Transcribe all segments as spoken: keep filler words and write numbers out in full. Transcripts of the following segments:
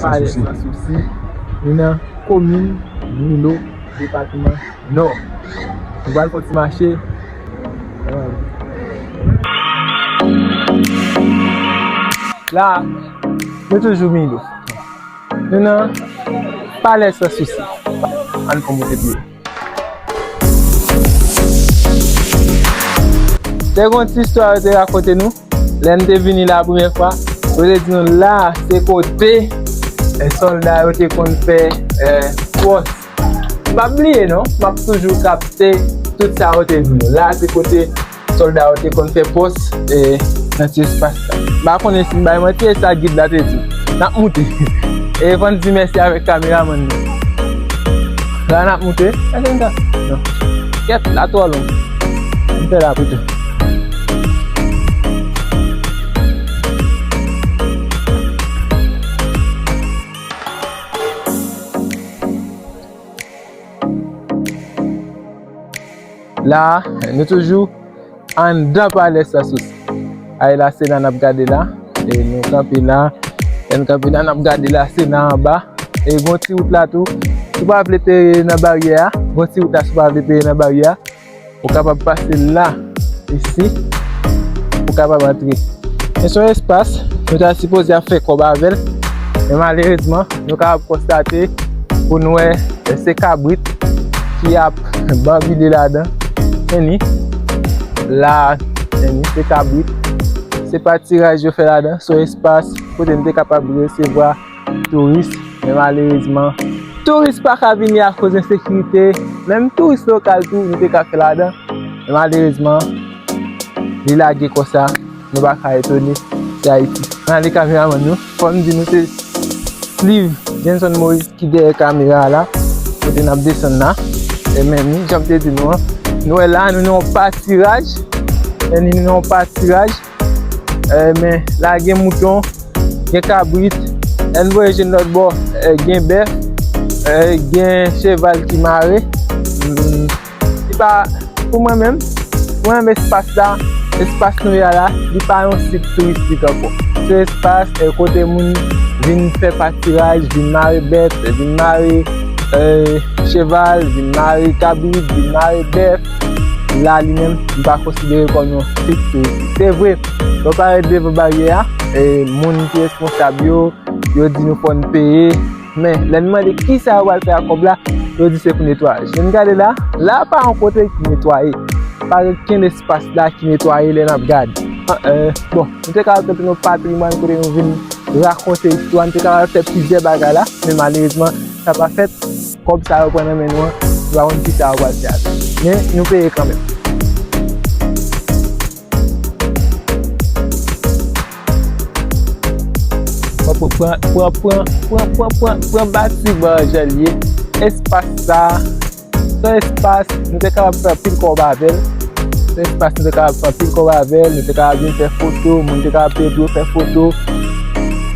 Palè Sans Souci. Nou nan komin Milo, depatman Nò. Nou pral fè yon ti mache. La, nou toujou Milo. Nou nan Palè Sans Souci. Ann pran moute pye. Te gen yon ti istwa yo te rakonte nou. Lè n te vini la premyè fwa, yo te di nou la se kote, eh, sòlda yo te konn fè, eh, pòs. M p ap bliye non, m ap toujou kapte tout sa yo te di nou. La se kote sòlda yo te konn fè pòs, eh, nan ti espas sa. M pa konnen si m bay manti, e sa gid la te di. N ap moute. E fò n di mèsi avèk kameramann nou. La n ap moute. Èske n ka? Non. Kèt, la twò long. N fè la pito. La, nou toujou anndan Palè Sans Souci. Ay, la, se la n ap gade la. E nou kanpe la. Lè n kanpe la, n ap gade la, se la anba. E gon ti wout la tou. Si w pa vle peye nan baryè a, gon ti wout la, si w pa vle peye nan baryè a, ou kapab pase la, isi, ou kapab antre. Men se yon espas, nou ta sipoze ap fè kòb avè l. Men malerezman, nou kapab konstate pou n wè, eh, se kabrit ki ap banbile ladan. Men ni la, men ni se kabrit. Se patiraj yo fè ladan. Se yon espas kote n te kapab resevwa touris. Men malerezman, touris pa ka vini akoz ensekirite. Menm touris lokal tou, nou te ka fè ladan. Men malerezman, li lage konsa. Nou pa ka etone, se Ayiti. Ann ale kameramann nou. Fò m di nou se Sliv Jenson Moïse ki dèyè kamera a la, kote n ap desann la. E men ni, jan m te di nou an, nou wè la, nou nan yon patiraj. E ni, nou nan yon patiraj. E men, la gen mouton, gen kabrit. Lè n voye je n lòt bò, e, gen bèf, e, gen cheval ki mare. Hmm. Li pa, pou mwen menm, mwen menm espas la, espas nou ye a la, li pa yon sit touristik ankò. Se espas, eh, kote moun vin fè patiraj, vin mare bèt, vin mare, eh, cheval, vin mare kabrit, vin mare bèf. La, li menm, m pa konsidere l kòm yon sit touristik. Se vre, lè w parèt devan baryè a, eh, moun ki responsab yo, yo di nou fò n peye. Men, lè n mande kisa yo pral fè ak kòb la, yo di se pou netwayaj. Men n gade la, la pa yon kote ki netwaye. Pa gen okenn espas la ki netwaye lè n ap gade. Ah, eh, bon, nou te kapab fè tout yon patrimwàn kote nou vin rakonte istwa, nou te kapab fè plizyè bagay la, men malerezman, sa pa fèt. Kòb sa yo pran nan men nou an, nou pa konn kisa yo pral fè avè l. Men, nou peye kanmenm. Pran, pran, pran batiman an jan l ye. Espas sa, se yon espas, nou te kapab fè anpil kòb avè l. Se yon espas, nou te kapab fè anpil kòb avè l. Nou te kapab vin fè foto, moun te kapab peye pou yo fè foto.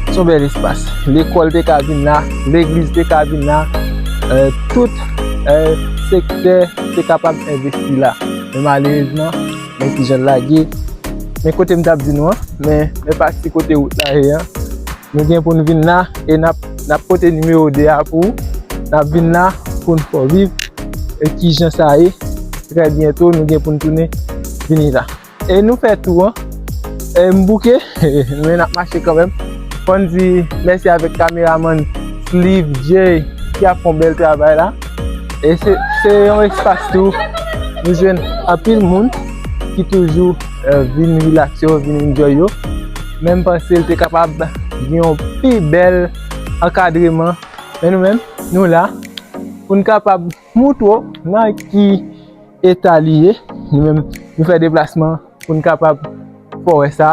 Se yon bèl espas. Lekòl te ka vin la, legliz te ka vin la. Eh, tout, eh, sektè te kapab envesti la. Men malerezman, men ki jan l lage. Men kote m t ap di nou an, men, men pati kote wout la ye an. Nou gen pou n vin la e n ap, n ap pote nimewo de a pou ou. N ap vin la pou n fè w viv e ki jan sa ye. Trè byento, nou gen pou n tounen vini la. E nou fè tou an. E m bouke, men n ap mache kanmenm. Fò n di mèsi avèk kameramann Sliv J ki ap fè yon bèl travay la. E se, se yon espas tou, nou jwenn anpil moun ki toujou, eh, vin rilaks yo, vin enjoy yo. Men m panse l te kapab gen yon pi bèl ankadreman. Men nou menm, nou la pou n kapab montre w nan ki eta li ye. Nou menm, nou fè deplasman pou n kapab fè w wè sa.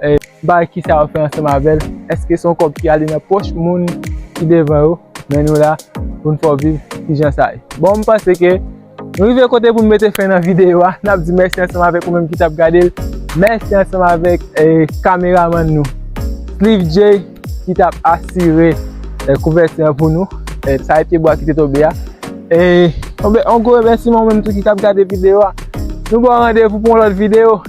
Eh, m pa wè kisa yo fè ansanm avè l. Èske se yon kòb ki ale nan pòch moun ki devan yo? Men nou la pou n fè w viv kijan sa ye. Bon, m panse ke nou rive kote pou n mete fen nan videyo a. N ap di mèsi ansanm avèk ou menm ki t ap gade l. Mèsi ansanm avèk, eh, kameramann nou, Sliv J, ki t ap asire, eh, kouvèti an pou nou. Eh, sa e pye bwa ki te tonbe a. E, yon be-, yon gwo remèsiman ou menm tou ki t ap gade videyo a. Nou ba w randevou pou yon lòt videyo.